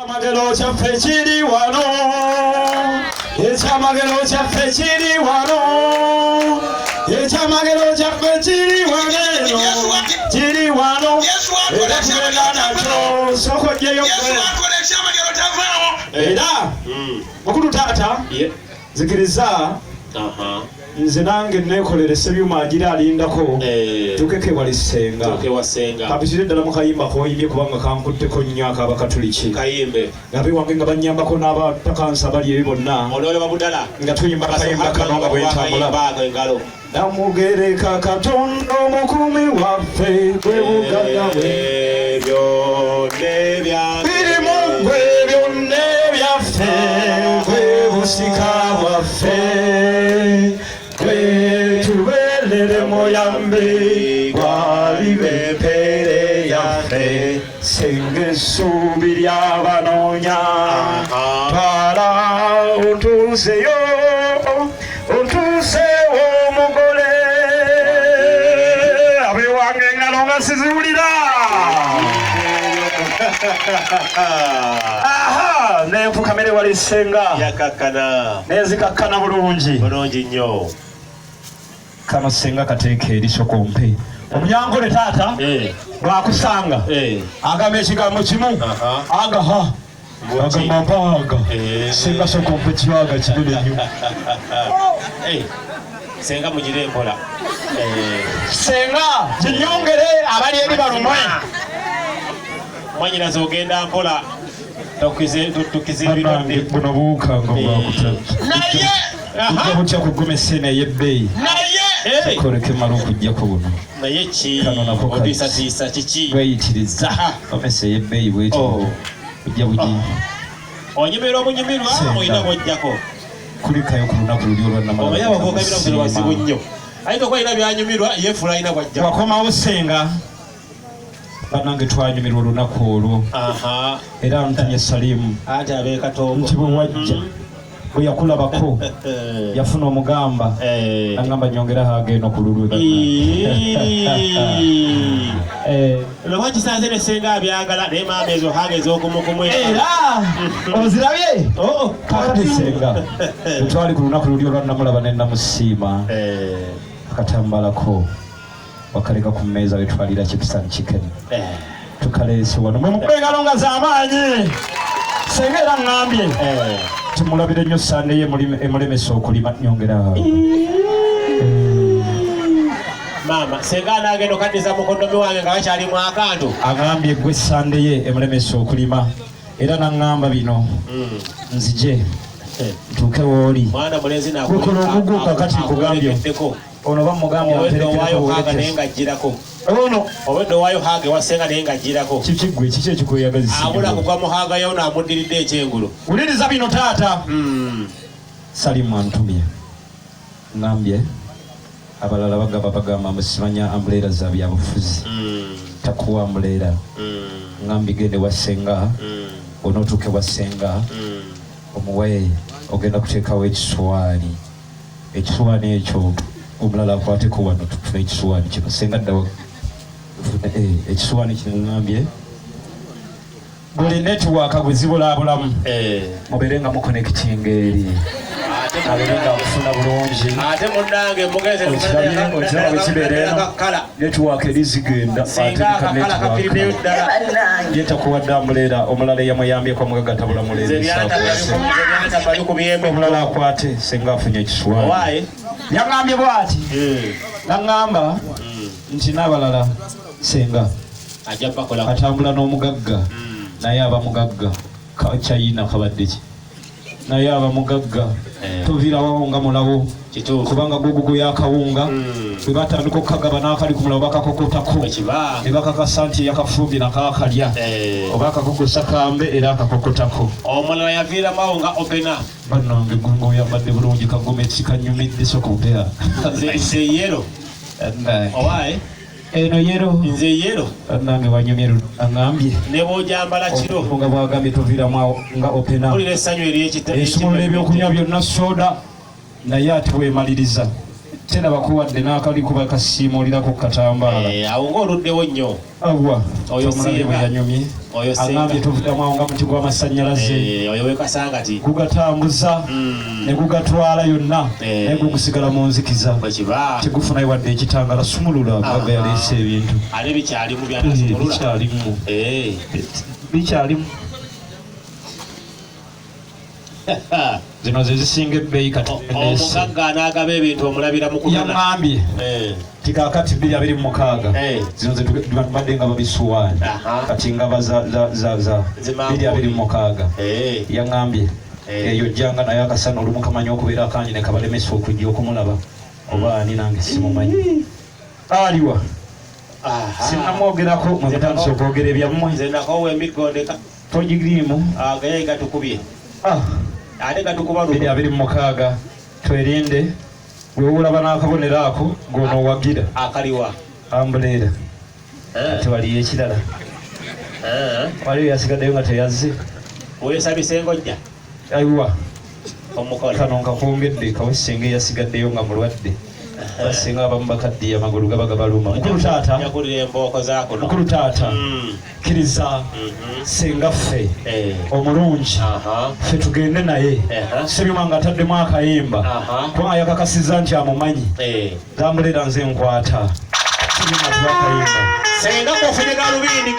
Ekyamagero kyaffe kiri wano, ekyamagero kyaffe kiri wano, ekyamagero kyaffe kiri wano eno, kiri wano, era tugenda nakyo. Sooka oggyeyo gwe. Era mukulu taata, nzikiriza nze nange neekolere Ssebyuma agira alindako tuukeko ewali ssenga. Tuuke wa ssenga. Kampitire ddala mu kayimba k'oyimbye kubanga kankutteko nnyo ak'Abakatuliki. Kayimbe. Abewange nga bannyambako n'abatakansa abali eri bonna. Onoolaba budala. Nga tuyimba akayimba kano nga bwentambula. Akayimba ako engalo. Namugereka Katonda omukuumi waffe gwe bugagga bwe. Byonna ebyange. Biri mu ggwe byonna ebyaffe gwe busika bwaffe gwe tubeerere muyambi gwaliba empeere yaffe singa essuubi ly'abanoonya twala ontuuseyo ontuusewo omugole abewange engalo nga siziwulira. Aha, nenfukamire wali ssenga. Yakakkana. Nenzikakkana bulungi. Bulungi nnyo. Kano ssenga kateeka eriso kumpe omunyankole taata bwakusanga agamba ekigambo kimu agaha agamba mpaaga senga soka ompe kibaga kinene nnyo. Senga mugire empola. Senga kinyongere abali eri balumwe. Mwanyinaze ogenda mpola, tukize ebirwadde. Buno buwuka nga bwakuta naye ujja butya kuguma esseena ey'ebbeeyi naye koleka emala okujjako buno. Naye ki? Kano nako kati. Otiisatiisa kiki? Bweyitiriza omesa ey'ebbeeyi bweti ojja bugi. Onyumirwa obunyumirwa. Senga. Olina bwojjako. Kulikayo ku lunaku luli Omanyi abavubuka bino bino bazibu olwannamala. nnyo, ayinza okuba alina byanyumirwa, yeefuula alina bwajjako. Wakomawo senga, bannange twanyumirwa olunaku olwo. Era ntumye Salimu Anti abeekatongo nti bwe wajja bwe yakulabako yafuna omugamba agamba nyongeraho agenda ku lulwe bannange. Lwoba kisanze ne senga abyagala, naye maama ezo haga ez'okumukumu. Era ozirabye kakati senga bwetwali ku lunaku luli olwannamulaba ne namusiima, akatambalako wakaleka ku mmeeza wetwalira chips and chicken, tukaleese wano mwe mukube engalo nga z'amaanyi. Senga era ŋŋambye tumulabire nnyo sande ye emulemesa okulima nyongera. Maama senga anaagenda okaddiza mukoddomi wange nga bakyalimu akantu. Agambye gwe sande ye emulemesa okulima, era naŋŋamba bino nzije ntuuke wooli. Mwana mulenzi. Gukola omugu kakati nkugambye. Ono bamugambye Obwedde owaayo amperekereko haaga naye buwerekezi. nga agirako. Ono Obwedde owaayo haaga ewasenga naye nga agirako. Kiki gwe kiki ekikweyagazisa? Abula kugwa mu haaga yo naamuddiridde ekyengulu. Wuliriza bino taata. Salimu antumye, ŋŋambye abalala bagaba bagamba mbu simanya umbrella za byabufuzi, takuwa umbrella. Ŋŋambye gende wa ssenga, onootuuke wa ssenga omuwe, ogenda kuteekawo ekisuwaani, ekisuwaani ekyo omulala akwateko wano tufune ekisuwaani kino. Senga ddawo ekisuwaani kino. Ŋŋambye buli network gwe zibulaabulamu mubeere nga muconnectinga eri abeere nga akufuna bulungi. Ate munnange mugenze. Okirabye, okiraba bwe kibeera eno network eri zigenda ate Singa ne ka akakala kafiiriddeyo network ddala. Ye takuwadde umbrella, omulala eyamuyambyeko omugaga tabula Nze muleera. byantama bikubyemu. Omulala akwate, senga afunye ekisuwaani. Owaaye. Yaŋŋambye bw'ati, naŋŋamba nti n'abalala senga Ajja bakola. Atambula n'omugagga naye aba mugagga China kabadde ki naye aba mugagga toviirawo nga mulawo. Kituufu. Kubanga gugugu yakawunga bwe batandika okukagaba n'akali ku mulawo bakakokotako Bwekiba. Ne bakakasa nti eyakafumbye nakakalya oba akakokosa kambe era akakokotako. Omulala yaviiramu awo nga opena. Bannange gwe oyambadde bulungi kagomesi kanyumidde sokumpera. Nze yellow. Owaaye. Eno yellow. Nze yellow. Bannange wanyumye luno aŋambye Ne bw'ogyambala kiro nga bwagambye toviiramu awo nga opena. Mpulira essanyu eryekita. Esumulula ebyokunywa byonna soda naye ate weemaliriza. Tendabako wadde n'akali kuba kasiimuulirako ku katambaala. Eh, awo ng'oluddewo nnyo. Awa, Oyo tomulabye bwe singa. yanyumye. Oyo singa. Agambye tuvuddamu awo nga muti gw'amasannyalaze. Eh, oyo wekasangati. Gugatambuza ne gugatwala yonna Eh. naye gugusigala mu nzikiza. Bwe kiba. Tegufunayo wadde ekitangala. Sumulula, mugagga yaleese ebintu. Ate bikyalimu Eh, byanasumulula. bikyalimu. Eh. Bikyalimu. Zino ze zisinga ebbeeyi kati ndeese. Omugagga anaagaba ebintu omulabira mu kunona. Yaŋŋambye Eh. ti kaakati 2026 Eh. zino zetubadde nga babisuwaani kati ngaba za Zimangu. 2026. Eh. Yaŋŋambye Eh. eyo jjanga naye akasana olumu kamanyi okubeera akangi ne kabalemesa okujja okumulaba oba ani nange simumanyi aliwa. Sinnamwogerako, mwe mutandise okwogera ebyammwe. Nze nakoowa emiggo ndeka. Togiriimu. Agaye gatukubye. Ah, Ate gatukuba biri luno. 26 twerinde wewulaba n'akabonero ako g'onoowagira. Akaliwa? Umbrella. Eh. Ate waliyo ekirala. Eh. Waliyo yasigaddeyo nga teyazze. Weesabisa engojja Aiwa. omukono. Kano nkakwongedde kawe senga eyasigaddeyo nga mulwadde. Basinga abamu bakaddiye amagulu gaba gabaluma. Mukulu taata, Njakulira embooko za kuno. mukulu taata, kkiriza senga ffe Eh. omulungi ffe tugende naye. Sebyuma nga ataddemu akayimba kubanga yakakasizza nti amumanyi. Eh. Zambuleera nze nkwata. Sebyuma atuwa akayimba. Senga kofunye galubindi.